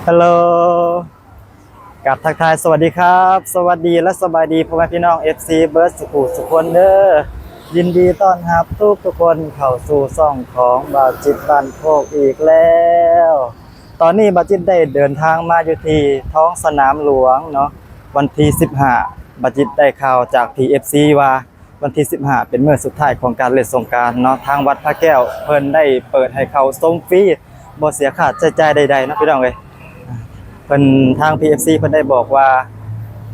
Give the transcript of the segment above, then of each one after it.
ຮັລໂຫຼ ກາບທັກທາຍສະຫວັດດີຄັບ ສະຫວັດດີ ແລະ ສະບາຍດີພໍ່ແມ່ພີ່ນ້ອງ ເອັຟຊີ ເບິດສຸຂູສຸຄົນເດີ. ຍິນດີຕ້ອນຮັບທຸກໆຄົນເຂົ້າສູ່ຊ່ອງຂອງບ່າວຈິດບ້ານໂຄກອີກແລ້ວ. ຕອນນີ້ບ່າວຈິດໄດ້ເດີນທາງມາຢູ່ທີ່ທ້ອງສະໜາມຫຼວງເນາະ. ວັນທີສິບຫ້າ ບ່າວຈິດໄດ້ຂ່າວຈາກທີ່ ເອັຟຊີ ວ່າ ວັນທີສິບຫ້າເປັນມື້ສຸດທ້າຍຂອງການຫຼິ້ນສົງການເນາະ, ທາງວັດພະແກ້ວເພິ່ນໄດ້ເປີດໃຫ້ເຂົ້າຊົມຟຣີ ບໍ່ເສຍຄ່າໃຊ້ຈ່າຍໃດໆເນາະ ພີ່ນ້ອງເອີຍ. ເພິ່ນ ທາງ ເອັຟຊີ ເພິ່ນໄດ້ບອກວ່າ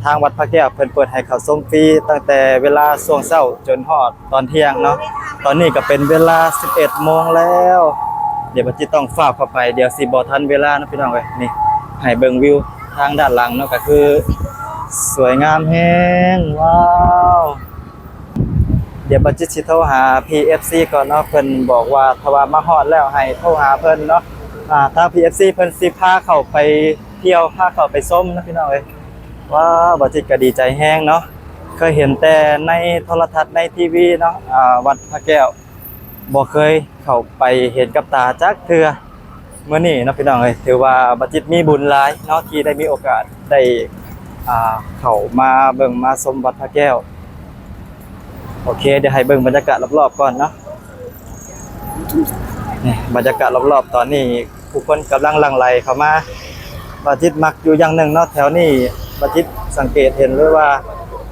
ທາງວັດພະແກ້ວເພິ່ນເປີດໃຫ້ເຂົ້າຊົມຟຣີຕັ້ງແຕ່ເວລາຊ່ວງເຊົ້າຈົນຮອດຕອນທ່ຽງເນາະ. ຕອນນີ້ກໍເປັນເວລາສິບເອັດໂມງແລ້ວ. ດຽວບ່າວຈິດຕ້ອງຟ້າວເຂົ້າໄປ, ດຽວຊິບໍ່ທັນເວລາເນາະ ພີ່ນ້ອງເອີຍ. ນີ້ ໃຫ້ເບິ່ງວິວທາງດ້ານຫຼັງເນາະ, ກໍຄືສວຍງາມແຮງ. ວ້າວ! ດຽວບ່າວຈິດຊິໂທຫາ ເອັຟຊີ ກ່ອນເນາະ, ເພິ່ນບອກວ່າຖ້າວ່າມາຮອດແລ້ວໃຫ້ໂທຫາເພິ່ນເນາະ. ອາ ທາງ ເອັຟຊີ ເພິ່ນຊິພາເຂົ້າໄປທ່ຽວ ພາເຂົ້າໄປຊົມເນາະ ພີ່ນ້ອງເອີຍ. ວ້າວ! ບ່າວຈິດກໍດີໃຈແຮງເນາະ, ເຄີຍເຫັນແຕ່ໃນໂທລະທັດ ໃນທີວີເນາະ ອາ ວັດພະແກ້ວ, ບໍ່ເຄີຍເຂົ້າໄປເຫັນກັບຕາຈັກເທື່ອ. ມື້ນີ້ເນາະ ພີ່ນ້ອງເອີຍ, ຖືວ່າບ່າວຈິດມີບຸນຫຼາຍເນາະ ທີ່ໄດ້ມີໂອກາດໄດ້ ອ່າ ເຂົ້າມາເບິ່ງມາຊົມວັດພະແກ້ວ. ໂອເຄ, ດຽວໃຫ້ເບິ່ງບັນຍາກາດລອບໆກ່ອນເນາະ. ນີ້ ບັນຍາກາດລອບໆຕອນນີ້ ຜູ້ຄົນກຳລັງຫຼັ່ງໄຫຼເຂົ້າມາ. ບ່າວຈິດມັກຢູ່ຢ່າງໜຶ່ງເນາະ ແຖວນີ້, ບ່າວຈິດສັງເກດເຫັນເລີຍວ່າ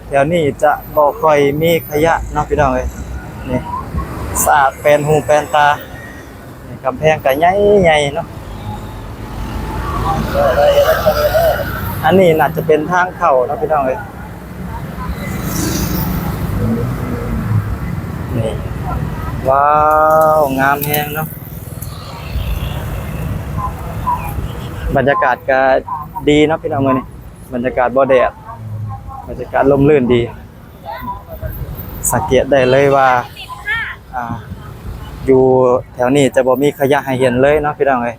ແຖວນີ້ຈະບໍ່ຄ່ອຍມີຂະຫຍະເນາະ ພີ່ນ້ອງເອີຍ. ນີ້ ສະອາດແປນຫູແປນຕາ. ນີ້ ກຳແພງກໍໃຫຍ່ໆເນາະ. ອັນນີ້ໜ້າຈະເປັນທາງເຂົ້າເນາະ ພີ່ນ້ອງເອີຍ. ນີ້ ວ້າວ! ງາມແຮງເນາະ. ບັນຍາກາດກໍດີເນາະ ພີ່ນ້ອງ, ມື້ນີ້ບັນຍາກາດບໍ່ແດດ, ບັນຍາກາດຮົ່ມລື່ນດີ. ສັງເກດໄດ້ເລີຍວ່າ ອ່າ ຢູ່ແຖວນີ້ຈະບໍ່ມີຂະຫຍະໃຫ້ເຫັນເລີຍເນາະ ພີ່ນ້ອງເອີຍ.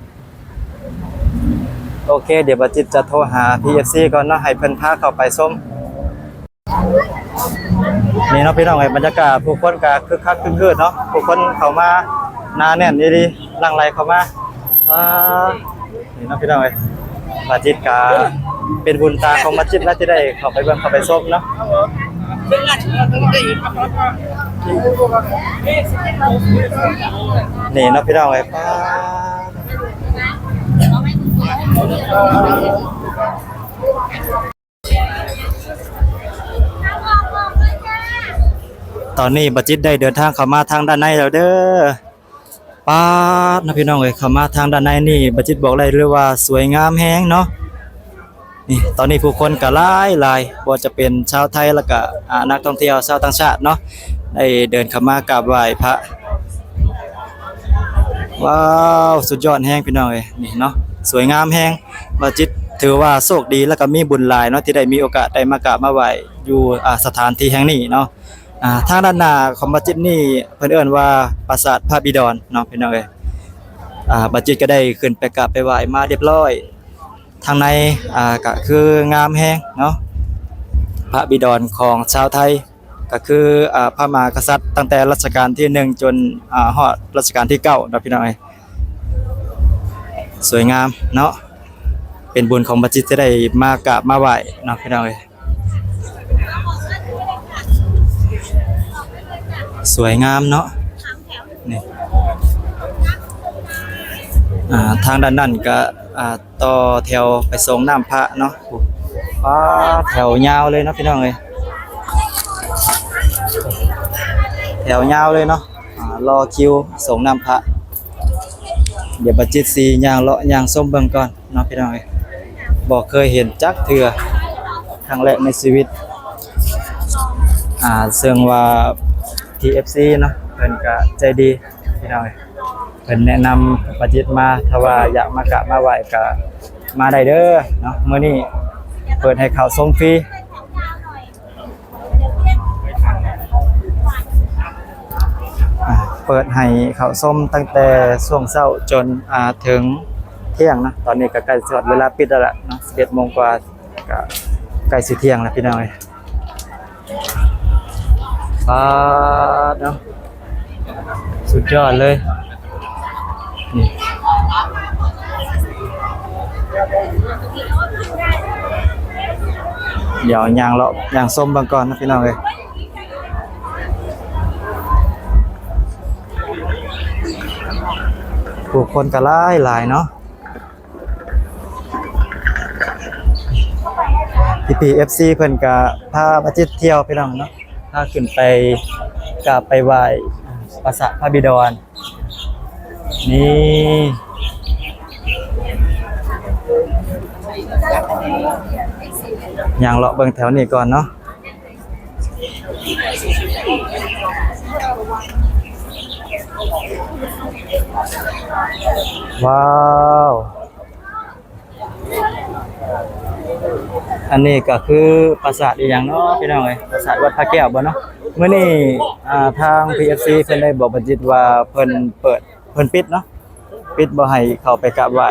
ໂອເຄ, ດຽວບ່າວຈິດຈະໂທຫາ ເອັຟຊີ ກ່ອນເນາະ, ໃຫ້ເພິ່ນພາເຂົ້າໄປຊົມ. ນີ້ເນາະ ພີ່ນ້ອງເອີຍ, ບັນຍາກາດຜູ້ຄົນກໍຄຶກຄັກຄຶກຄື້ນເນາະ, ຜູ້ຄົນເຂົ້າມາໜາແໜ້ນອີ່ຫຼີ, ຫຼັ່ງໄຫຼເຂົ້າມາ. ວ້າວ! ນີ້ເນາະ ພີ່ນ້ອງເອີຍ, ບ່າວຈິດກະເປັນບຸນຕາຂອງບ່າວຈິດແລ້ວ ທີ່ໄດ້ເຂົ້າໄປເບິ່ງເຂົ້າໄປຊົມເນາະ. ນີ້ເນາະ ພີ່ນ້ອງເອີຍ, ປ້າ! ຕອນນີ້ບ່າວຈິດໄດ້ເດີນທາງເຂົ້າມາທາງດ້ານໃນແລ້ວເດີ. ປາດເນາະ ພີ່ນ້ອງເອີຍ, ເຂົ້າມາທາງດ້ານໃນນີ້ ບ່າວຈິດບອກໄດ້ເລີຍວ່າສວຍງາມແຮງເນາະ. ນີ້ ຕອນນີ້ຜູ້ຄົນກໍຫຼາຍໆ, ບໍ່ວ່າຈະເປັນຊາວໄທ ແລ້ວກໍ ອ່າ ນັກທ່ອງທ່ຽວຊາວຕ່າງຊາດເນາະ, ໄດ້ເດີນເຂົ້າມາກາບໄຫວ້ພະ. ວ້າວ! ສຸດຍອດແຮງ ພີ່ນ້ອງເອີຍ, ນີ້ເນາະ ສວຍງາມແຮງ. ບ່າວຈິດຖືວ່າໂຊກດີ ແລ້ວກໍມີບຸນຫຼາຍເນາະ ທີ່ໄດ້ມີໂອກາດໄດ້ມາກາບມາໄຫວ້ຢູ່ ອ່າ ສະຖານທີ່ແຫ່ງນີ້ເນາະ. ອ່າ ທາງດ້ານໜ້າຂອງບ່າວຈິດນີ້ ເພິ່ນເອີ້ນວ່າປາສາດພະບິດອນເນາະ ພີ່ນ້ອງເອີຍ. ອ່າ ບ່າວຈິດກໍໄດ້ຂຶ້ນໄປກາບໄປໄຫວ້ມາຮຽບຮ້ອຍ. ທາງໃນ ອ່າ ກໍຄືງາມແຮງເນາະ, ພະບິດອນຂອງຊາວໄທ ກໍຄື ອ່າ ພະມະຫາກະສັດ ຕັ້ງແຕ່ລັດຊະການທີໜຶ່ງ ຈົນ ອ່າ ຮອດລັດຊະການທີເກົ້າເນາະ ພີ່ນ້ອງເອີຍ. ສວຍງາມເນາະ, ເປັນບຸນຂອງບ່າວຈິດທີ່ໄດ້ມາກາບມາໄຫວ້ເນາະ ພີ່ນ້ອງເອີຍ. ສວຍງາມເນາະ ນີ້. ອ່າ ທາງດ້ານນັ້ນກະ ອ່າ ຕໍ່ແຖວໄປສົ່ງນ້ຳພະເນາະ. ປ້າ ແຖວຍາວເລີຍເນາະ ພີ່ນ້ອງເອີຍ, ແຖວຍາວເລີຍເນາະ. ອ່າ ລໍຄິວສົ່ງນ້ຳພະ. ດຽວບ່າວຈິດຊິຍ່າງເລາະຍ່າງຊົມເບິ່ງກ່ອນເນາະ ພີ່ນ້ອງເອີຍ, ບໍ່ເຄີຍເຫັນຈັກເທື່ອ, ຄັ້ງແລກໃນຊີວິດ. ອ່າ ເຊິ່ງວ່າ ທີ ເອັຟ ຊີ ເນາະ ເພິ່ນກະໃຈດີ ພີ່ນ້ອງເອີຍ, ເພິ່ນແນະນຳບ່າວຈິດມາ, ຖ້າວ່າຢາກມາກາບມາໄຫວ້ກະມາໄດ້ເດີເນາະ. ມື້ນີ້ເປີດໃຫ້ເຂົ້າຊົມຟຣີ. ອ່າ ເປີດໃຫ້ເຂົ້າຊົມຕັ້ງແຕ່ຊ່ວງເຊົ້າຈົນ ອ່າ ເຖິງທ່ຽງເນາະ. ຕອນນີ້ກໍໃກ້ຊິຮອດເວລາປິດແລ້ວລະເນາະ, ສິບເອັດໂມງກວ່າ ກໍໃກ້ຊິທ່ຽງແລ້ວ ພີ່ນ້ອງເອີຍ. ປາດເນາະ. ສຸດຍອດເລີຍ ນີ້. ດຽວຍ່າງເລາະຍ່າງຊົມເບິ່ງກ່ອນເນາະ ພີ່ນ້ອງເອີຍ. ຜູ້ຄົນກໍຫຼາຍໆເນາະ. ພີ່ໆ ເອັຟຊີ ເພິ່ນກະພາບາຈິດທ່ຽວ ພີ່ນ້ອງເນາະ, ພາຂຶ້ນໄປກາບໄປໄຫວ້ປາສາດພະບິດອນ. ນີ້ ຍ່າງເລາະເບິ່ງແຖວນີ້ກ່ອນເນາະ. ວ້າວ ອັນນີ້ກໍຄືປາສາດອີ່ຫຍັງເນາະ ພີ່ນ້ອງເອີຍ, ປາສາດວັດພະແກ້ວບໍ່ເນາະ? ມື້ນີ້ ອ່າ ທາງ ພີເອັຟຊີ ເພິ່ນໄດ້ບອກບັນຈິດວ່າເພິ່ນເປີດ ເພິ່ນປິດເນາະ, ປິດບໍ່ໃຫ້ເຂົ້າໄປກາບໄຫວ້.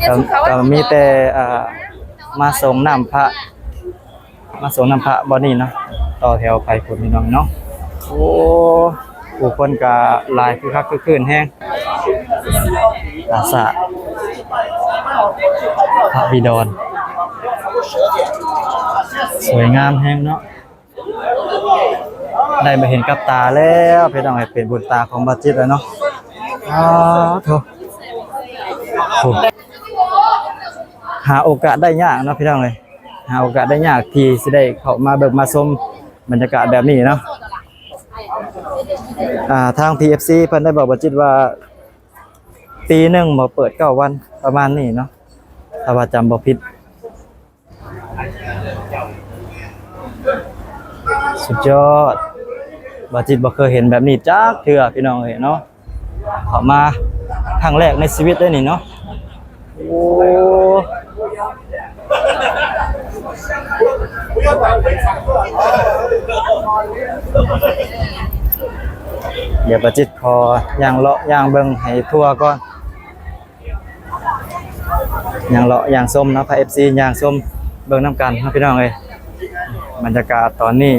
ກໍ ກໍມີແຕ່ ອ່າ ມາສົ່ງນ້ຳພະ ມາສົ່ງນ້ຳພະບ່ອນນີ້ເນາະ, ຕໍ່ແຖວໄປພຸ້ນພີ່ນ້ອງເນາະ. ໂອ້ ຜູ້ຄົນກໍຫຼາຍ ຄຶກຄັກຄຶກຄື້ນແຮງ. ປາສາດພະບິດອນ ສວຍງາມແຮງເນາະ. ໄດ້ມາເຫັນກັບຕາແລ້ວ ພີ່ນ້ອງເອີຍ, ເປັນບຸນຕາຂອງບາຈິດແລ້ວເນາະ. ອ້າໂທ້ ໂອ້ ຫາໂອກາດໄດ້ຍາກເນາະ ພີ່ນ້ອງເອີຍ, ຫາໂອກາດໄດ້ຍາກທີ່ຊິໄດ້ເຂົ້າມາເບິ່ງມາຊົມບັນຍາກາດແບບນີ້ເນາະ. ອ່າ ທາງ ພີເອັຟຊີ ເພິ່ນໄດ້ບອກບາຈິດວ່າ ປີໜຶ່ງບໍ່ເປີດເກົ້າວັນ ປະມານນີ້ເນາະ ຖ້າວ່າຈຳບໍ່ຜິດ. ສຸດຍອດ ບາຈິດບໍ່ເຄີຍເຫັນແບບນີ້ຈັກເທື່ອ ພີ່ນ້ອງເອີຍເນາະ, ເຂົ້າມາຄັ້ງແລກໃນຊີວິດເດ້ນີ້ເນາະ. ໂອ້ ດຽວບາຈິດຂໍຍ່າງເລາະຍ່າງເບິ່ງໃຫ້ທົ່ວກ່ອນ. ຍ່າງເລາະຍ່າງຊົມເນາະ ພາ ເອັຟຊີ ຍ່າງຊົມເບິ່ງນຳກັນເນາະ ພີ່ນ້ອງເອີຍ. ບັນຍາກາດຕອນນີ້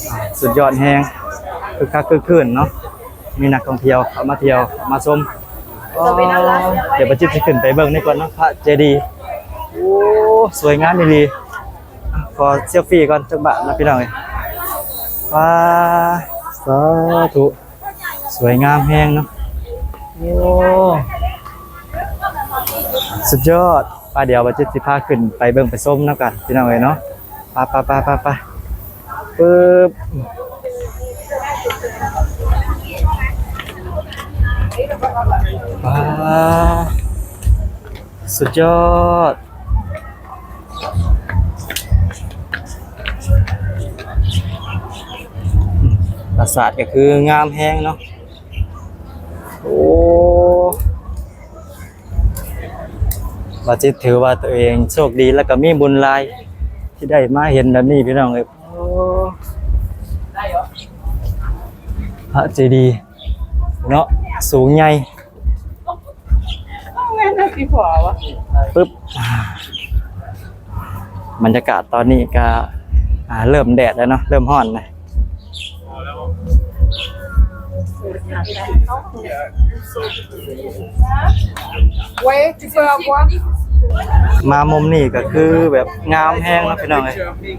ອ່າ ສຸດຍອດແຮງ ຄຶກຄັກຄຶກຄື້ນເນາະ, ມີນັກທ່ອງທ່ຽວເຂົ້າມາທ່ຽວເຂົ້າມາຊົມ. ດຽວບາຈິດຊິຂຶ້ນໄປເບິ່ງນີ້ກ່ອນເນາະ ພະເຈດີ. ໂອ້ ສວຍງາມອີ່ຫຼີ. ຂໍເຊວຟີກ່ອນຈັກບາດເນາະ ພີ່ນ້ອງເອີຍ. ປາ ສາທຸ ສວຍງາມແຮງເນາະ. ໂອ້ ສຸດຍອດ. ໄປ ດຽວບາຈິດຊິພາຂຶ້ນໄປເບິ່ງໄປຊົມນຳກັນ ພີ່ນ້ອງເອີຍເນາະ. ໄປ ໄປ ໄປ ໄປ ໄປ ປຶບ ປາ ສຸດຍອດ. ປາສາດກໍຄືງາມແຮງເນາະ. ໂອ້ ບາຈິດຖືວ່າຕົວເອງໂຊກດີ ແລ້ວກໍມີບຸນຫຼາຍທີ່ໄດ້ມາເຫັນແບບນີ້ ພີ່ນ້ອງເອີຍ. ໂອ້ ພະເຈດີເນາະ ສູງໃຫຍ່. ປຶບ ບັນຍາກາດຕອນນີ້ກໍ ອ່າ ເລີ່ມແດດແລ້ວເນາະ ເລີ່ມຮ້ອນແລ້ວ. ມາມຸມນີ້ກໍຄືແບບງາມແຮງເນາະ ພີ່ນ້ອງເອີຍ. ນີ້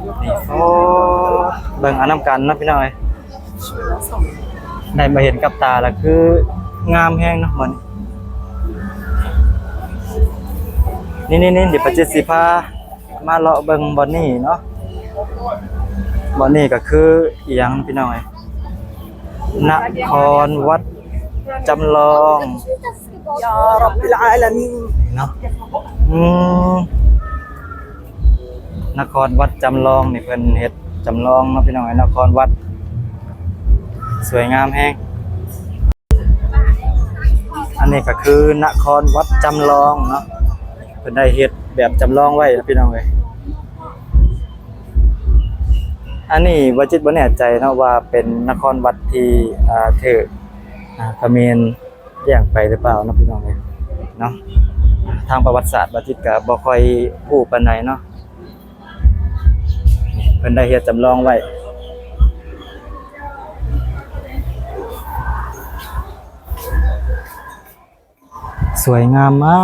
ໂອ້ ເບິ່ງເອົານຳກັນເນາະ ພີ່ນ້ອງເອີຍ. ໄດ້ມາເຫັນກັບຕາລະຄືງາມແຮງເນາະ ບ່ອນນີ້. ນີ້ໆໆ ດຽວປາຈິດຊິພາມາເລາະເບິ່ງບ່ອນນີ້ເນາະ. ບ່ອນນີ້ກໍຄືອີ່ຫຍັງ ພີ່ນ້ອງເອີຍ? ນະຄອນວັດຈຳລອງ يا رب العالمين ເນາະ. ອືມ ນະຄອນວັດຈຳລອງນີ້ ເພິ່ນເຮັດຈຳລອງເນາະ ພີ່ນ້ອງເອີຍ, ນະຄອນວັດ ສວຍງາມແຮງ. ອັນນີ້ກໍຄືນະຄອນວັດຈຳລອງເນາະ, ເພິ່ນໄດ້ເຮັດແບບຈຳລອງໄວ້ເນາະ ພີ່ນ້ອງເອີຍ. ອັນນີ້ບໍ່ຈິດບໍ່ແນ່ໃຈເນາະ ວ່າເປັນນະຄອນວັດທີ່ ເອີ ຖືກ ອ່າ ຂະເໝນ ແຍ່ງໄປຫຼືເປົ່າເນາະ ພີ່ນ້ອງເອີຍເນາະ. ທາງປະຫວັດສາດບາຈິດກະບໍ່ຄ່ອຍຮູ້ປານໃດເນາະ, ເພິ່ນໄດ້ເຮັດຈຳລອງໄວ້. ສວຍງາມມາ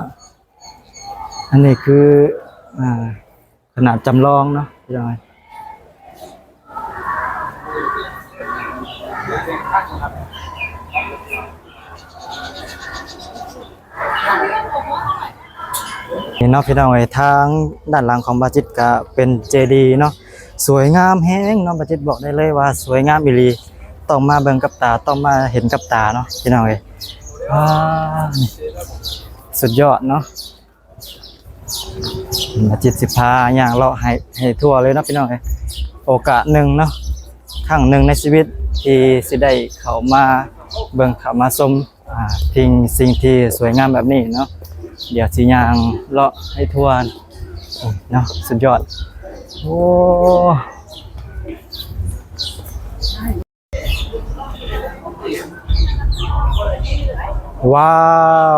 ກ. ອັນນີ້ຄື ອ່າ ຂະໜາດຈຳລອງເນາະ ພີ່ນ້ອງເອີຍ. ນີ້ເນາະ ພີ່ນ້ອງເອີຍ, ທາງດ້ານຫຼັງຂອງບາຈິດກະເປັນເຈດີເນາະ, ສວຍງາມແຮງເນາະ. ບາຈິດບອກໄດ້ເລີຍວ່າສວຍງາມອີ່ຫຼີ, ຕ້ອງມາເບິ່ງກັບຕາ, ຕ້ອງມາເຫັນກັບຕາເນາະ ພີ່ນ້ອງເອີຍ. ວ້າ ສຸດຍອດເນາະ. ບາຈິດຊິພາຍ່າງເລາະໃຫ້ ໃຫ້ທົ່ວເລີຍເນາະ ພີ່ນ້ອງເອີຍ. ໂອກາດໜຶ່ງເນາະ, ຄັ້ງໜຶ່ງໃນຊີວິດທີ່ຊິໄດ້ເຂົ້າມາເບິ່ງ ເຂົ້າມາຊົມ ອ່າ ສິ່ງ ສິ່ງທີ່ສວຍງາມແບບນີ້ເນາະ. ດຽວຊິຍ່າງເລາະໃຫ້ທົ່ວເນາະ. ສຸດຍອດ. ໂອ້ ວ້າ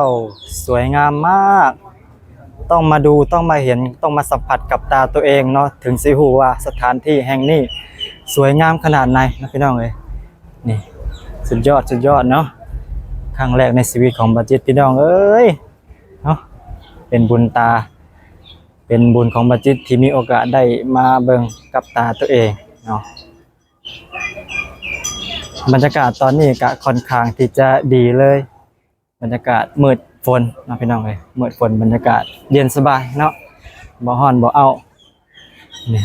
ວ ສວຍງາມມາກ. ຕ້ອງມາດູ ຕ້ອງມາເຫັນ ຕ້ອງມາສຳຜັດກັບຕາຕົວເອງເນາະ ເຖິງຊິຮູ້ວ່າສະຖານທີ່ແຫ່ງນີ້ສວຍງາມຂະໜາດໃດເນາະ ພີ່ນ້ອງເອີຍ. ນີ້ ສຸດຍອດ ສຸດຍອດເນາະ. ຄັ້ງແລກໃນຊີວິດຂອງບາຈິດ ພີ່ນ້ອງເອີຍເນາະ, ເປັນບຸນຕາ ເປັນບຸນຂອງບາຈິດທີ່ມີໂອກາດໄດ້ມາເບິ່ງກັບຕາຕົວເອງເນາະ. ບັນຍາກາດຕອນນີ້ກະຂ້ອນຂ້າງທີ່ຈະດີເລີຍ, ບັນຍາກາດມືດຝົນເນາະ ພີ່ນ້ອງເອີຍ, ມືດຝົນ ບັນຍາກາດເຢັນສະບາຍເນາະ, ບໍ່ຮ້ອນບໍ່ອ້າວ. ນີ້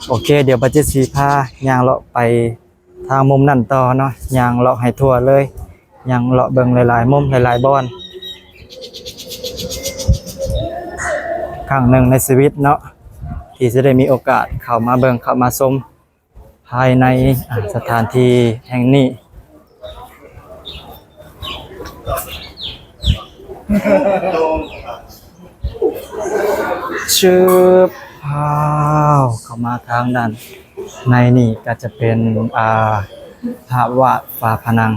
ໂອເຄ ດຽວບາຈິດຊິພາຍ່າງເລາະໄປທາງມຸມນັ້ນຕໍ່ເນາະ, ຍ່າງເລາະໃຫ້ທົ່ວເລີຍ, ຍ່າງເລາະເບິ່ງຫຼາຍໆມຸມ ຫຼາຍໆບ່ອນ. ຄັ້ງໜຶ່ງໃນຊີວິດເນາະ ທີ່ຈະໄດ້ມີໂອກາດເຂົ້າມາເບິ່ງ ເຂົ້າມາຊົມ ພາຍໃນ ອ່າ ສະຖານທີ່ແຫ່ງນີ້. ຊຶບ ວ້າວ ເຂົ້າມາທາງດ້ານໃນນີ້ກໍຈະເປັນ ອ່າ ພາບວາດຝາຜະໜັງ.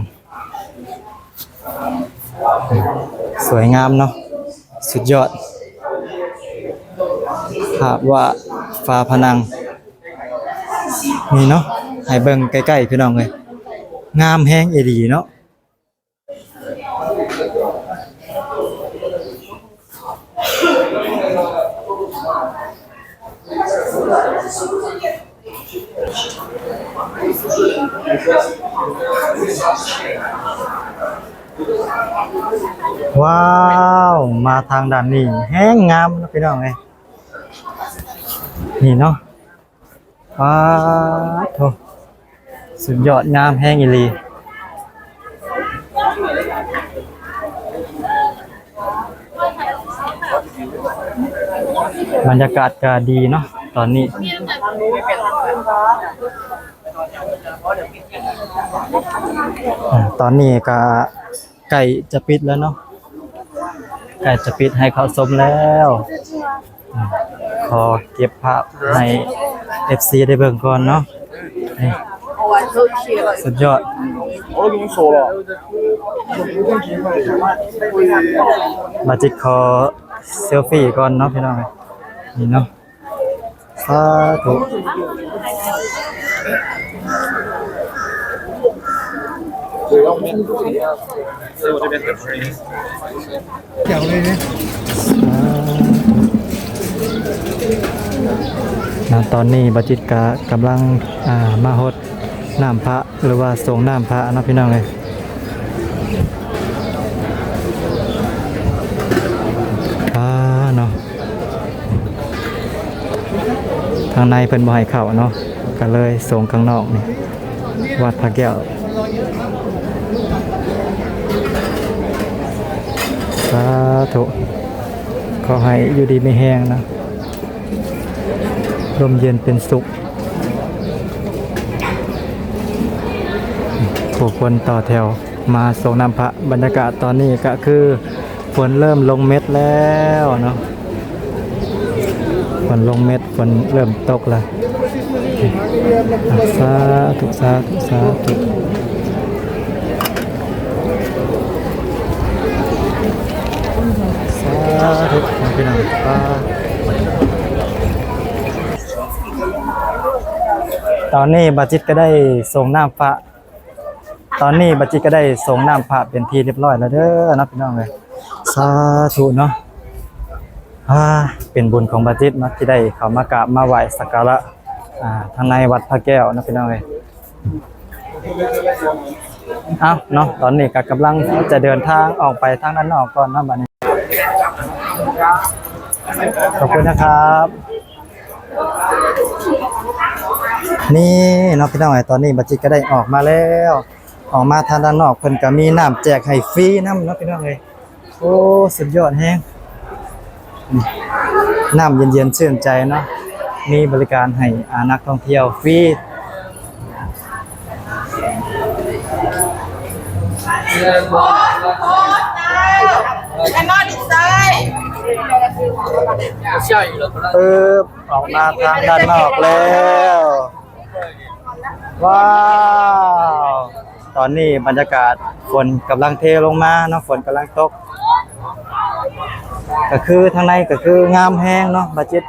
ສວຍງາມເນາະ ສຸດຍອດ ພາບວາດຝາຜະໜັງນີ້ເນາະ. ໃຫ້ເບິ່ງໃກ້ໆ ພີ່ນ້ອງເອີຍ, ງາມແຮງອີ່ຫຼີເນາະ. ວ້າວ ມາທາງດ້ານນີ້ແຮງງາມເນາະ ພີ່ນ້ອງເອີຍ. ນີ້ເນາະ ປາດໂທ້ ສຸດຍອດ ງາມແຮງອີ່ຫຼີ. ບັນຍາກາດກະດີເນາະຕອນນີ້. ອາ ຕອນນີ້ກະໃກ້ຈະປິດແລ້ວເນາະ, ໃກ້ຈະປິດໃຫ້ເຂົ້າຊົມແລ້ວ. ອາ ຂໍເກັບພາບໃຫ້ເອັຟຊີໄດ້ເບິ່ງກ່ອນເນາະ. ນີ້ ສຸດຍອດ. ບາຈິດຂໍເຊວຟີກ່ອນເນາະ ພີ່ນ້ອງ. ນີ້ເນາະ ສາທຸ. ນະ ຕອນນີ້ບາຈິດກະກຳລັງ ອ່າ ມາຮົດນ້ຳພະ ຫຼືວ່າສົງນ້ຳພະເນາະ ພີ່ນ້ອງເອີຍ. ອ່າ ເນາະ ທາງໃນເພິ່ນບໍ່ໃຫ້ເຂົ້າເນາະ ກະເລີຍສົງຂ້າງນອກນີ້ ວັດພະແກ້ວ. ສາທຸ ຂໍໃຫ້ຢູ່ດີມີແຮງນະ ຮົ່ມເຢັນເປັນສຸກ. ຜູ້ຄົນຕໍ່ແຖວມາສົງນ້ຳພະ. ບັນຍາກາດຕອນນີ້ກະຄື ຝົນເລີ່ມລົງເມັດແລ້ວເນາະ, ຝົນລົງເມັດ ຝົນເລີ່ມຕົກແລ້ວ. ສາທຸ ສາທຸ ສາທຸ ສາທຸ ພີ່ນ້ອງ. ຕອນນີ້ບາຈິດກະໄດ້ສົງນ້ຳພະ ຕອນນີ້ບາຈິດກະໄດ້ສົງນ້ຳພະເປັນທີ່ຮຽບຮ້ອຍແລ້ວເດີເນາະ ພີ່ນ້ອງເອີຍ. ສາທຸເນາະ ອ່າ ເປັນບຸນຂອງບາຈິດເນາະ ທີ່ໄດ້ເຂົ້າມາກາບມາໄຫວ້ສັກກາລະ ອ່າ ທາງໃນວັດພະແກ້ວເນາະ ພີ່ນ້ອງເອີຍ. ເອົ້າເນາະ ຕອນນີ້ກໍກຳລັງຈະເດີນທາງອອກໄປທາງດ້ານນອກກ່ອນເນາະ ບັດນີ້. ຂອບຄຸນນະຄັບ. ນີ້ເນາະ ພີ່ນ້ອງເອີຍ ຕອນນີ້ບາຈິດກໍໄດ້ອອກມາແລ້ວ. ອອກມາທາງດ້ານນອກ ເພິ່ນກໍມີນ້ຳແຈກໃຫ້ຟຣີນຳເນາະ ພີ່ນ້ອງເອີຍ. ໂອ້ ສຸດຍອດແຮງ ນ້ຳເຢັນໆຊື່ນໃຈເນາະ ມີບໍລິການໃຫ້ ອາ ນັກທ່ອງທ່ຽວຟຣີ. ປຶບ ອອກມາທາງດ້ານນອກແລ້ວ. ວ້າວ ຕອນນີ້ບັນຍາກາດຝົນກຳລັງເທລົງມາເນາະ ຝົນກຳລັງຕົກ ກໍຄືທາງໃນກໍຄືງາມແຮງເນາະ. ບາຈິດ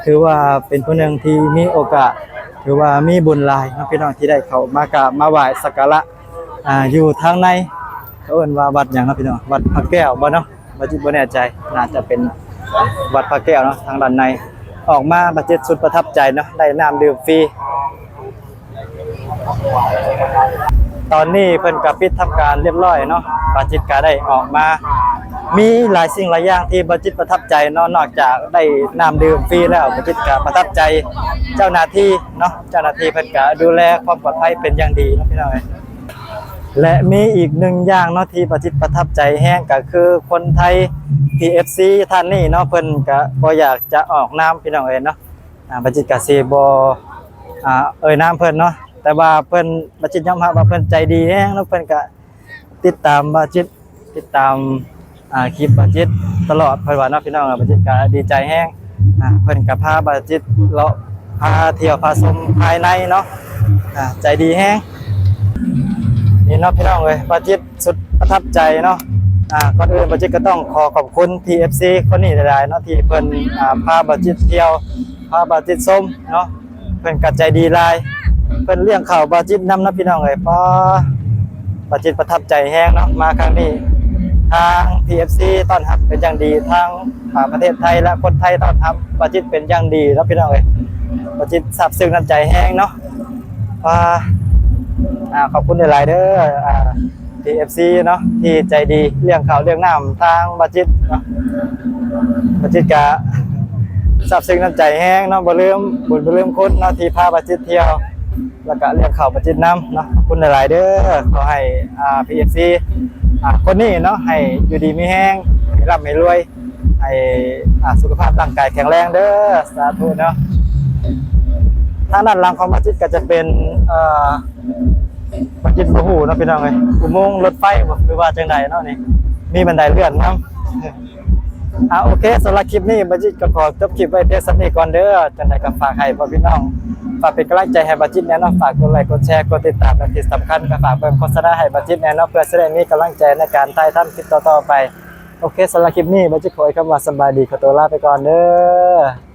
ຖືວ່າເປັນຜູ້ໜຶ່ງທີ່ມີໂອກາດ ຖືວ່າມີບຸນຫຼາຍເນາະ ພີ່ນ້ອງ ທີ່ໄດ້ເຂົ້າມາກາບມາໄຫວ້ສັກກາລະ ອ່າ ຢູ່ທາງໃນ ເຂົາເອີ້ນວ່າວັດຫຍັງເນາະ ພີ່ນ້ອງ ວັດພະແກ້ວບໍ່ເນາະ? ບາຈິດບໍ່ແນ່ໃຈ ໜ້າຈະເປັນວັດພະແກ້ວເນາະ ທາງດ້ານໃນ. ອອກມາບາຈິດສຸດປະທັບໃຈເນາະ ໄດ້ນ້ຳດື່ມຟຣີ. ຕອນນີ້ເພິ່ນກໍປິດທຳການລຽບລ້ອຍເນາະ ບາຈິດກໍໄດ້ອອກມາ. ມີຫຼາຍສິ່ງຫຼາຍຢ່າງທີ່ບາຈິດປະທັບໃຈເນາະ ນອກຈາກໄດ້ນ້ຳດື່ມຟຣີແລ້ວ ບາຈິດກໍປະທັບໃຈເຈົ້າໜ້າທີ່ເນາະ ເຈົ້າໜ້າທີ່ເພິ່ນກໍດູແລຄວາມປອດໄພເປັນຢ່າງດີເນາະ ພີ່ນ້ອງເອີຍ. ແລະ ມີອີກໜຶ່ງຢ່າງເນາະ ທີ່ປະຈິດປະທັບໃຈແຮງ ກໍຄືຄົນໄທ ທີເອັຟຊີ ທ່ານນີ້ເນາະ ເພິ່ນກະບໍ່ຢາກຈະອອກນາມ ພີ່ນ້ອງເອີຍເນາະ. ອາ ປະຈິດກະຊິບໍ່ ອາ ເອີ່ຍນາມເພິ່ນເນາະ ແຕ່ວ່າເພິ່ນ ປະຈິດຍອມຮັບວ່າເພິ່ນໃຈດີແຮງເນາະ ເພິ່ນກະຕິດຕາມປະຈິດ ຕິດຕາມ ອາ ຄລິບປະຈິດຕະຫຼອດ ເພິ່ນວ່າເນາະ ພີ່ນ້ອງ. ປະຈິດກະດີໃຈແຮງ ອາ ເພິ່ນກະພາປະຈິດເລາະ ພາທ່ຽວພາຊົມພາຍໃນເນາະ ອາ ໃຈດີແຮງ ນີ້ເນາະ ພີ່ນ້ອງເອີຍ. ປະຈິດສຸດປະທັບໃຈເນາະ ອາ ກ່ອນອື່ນປະຈິດກໍຕ້ອງຂໍຂອບຄຸນ ທີເອັຟຊີ ຄົນນີ້ຫຼາຍໆເນາະ ທີ່ເພິ່ນ ອາ ພາປະຈິດທ່ຽວ ພາປະຈິດຊົມເນາະ. ເພິ່ນກໍໃຈດີຫຼາຍ ເພິ່ນລ້ຽງເຂົ້າປະຈິດນຳເນາະ ພີ່ນ້ອງເອີຍ. ປ້າ ປະຈິດປະທັບໃຈແຮງເນາະ ມາຄັ້ງນີ້ ທາງ ທີເອັຟຊີ ຕ້ອນຮັບເປັນຢ່າງດີ ທາງ ອາ ປະເທດໄທ ແລະ ຄົນໄທຕ້ອນຮັບປະຈິດເປັນຢ່າງດີເນາະ ພີ່ນ້ອງເອີຍ. ປະຈິດຊາບຊຶ້ງນ້ຳໃຈແຮງເນາະ. ອ່າ ອ່າ ຂອບຄຸນຫຼາຍໆເດີ ອ່າ ທີເອັຟຊີເນາະ ທີ່ໃຈດີລ້ຽງເຂົ້າລ້ຽງນ້ຳທາງບາຈິດເນາະ. ບາຈິດກະຊາບຊຶ້ງນ້ຳໃຈແຮງເນາະ ບໍ່ລືມບຸນບໍ່ລືມຄຸນເນາະ ທີ່ພາບາຈິດທ່ຽວ ແລ້ວກະລ້ຽງເຂົ້າບາຈິດນຳເນາະ. ຂອບຄຸນຫຼາຍໆເດີ ຂໍໃຫ້ ອ່າ ພີເອັຟຊີ ອ່າ ຄົນນີ້ເນາະ ໃຫ້ຢູ່ດີມີແຮງ ໃຫ້ລ່ຳໃຫ້ລວຍ ໃຫ້ ອ່າ ສຸຂະພາບຮ່າງກາຍແຂງແຮງເດີ ສາທຸເນາະ. ທາງດ້ານຫຼັງຂອງບາຈິດກໍຈະເປັນ ເອີ ບາຈິດບໍ່ຮູ້ເນາະ ພີ່ນ້ອງເອີຍ ອຸໂມງລົດໄຟບໍ ຫຼືວ່າຈັ່ງໃດເນາະ ນີ້ມີບັນໄດເລື່ອນນຳ. ອ່າ ໂອເຄ ສຳລັບຄລິບນີ້ ບາຈິດກໍຂໍຈົບຄລິບໄວ້ພຽງສ່ຳນີ້ກ່ອນເດີ. ຈັ່ງໃດກໍຝາກໃຫ້ພໍ່ພີ່ນ້ອງ ຝາກເປັນກຳລັງໃຈໃຫ້ບາຈິດແດ່ເນາະ ຝາກກົດໄລ ກົດແຊ ກົດຕິດຕາມ ແລະ ທີ່ສຳຄັນກໍຝາກເບິ່ງໂຄສະນາໃຫ້ບາຈິດແດ່ເນາະ ເພື່ອຈະໄດ້ມີກຳລັງໃຈໃນການຖ່າຍທຳຄລິບຕໍ່ໆໄປ. ໂອເຄ ສຳລັບຄລິບນີ້ ບາຈິດຂໍເອີຍຄຳວ່າສະບາຍດີ ຂໍຕົວລາໄປກ່ອນເດີ.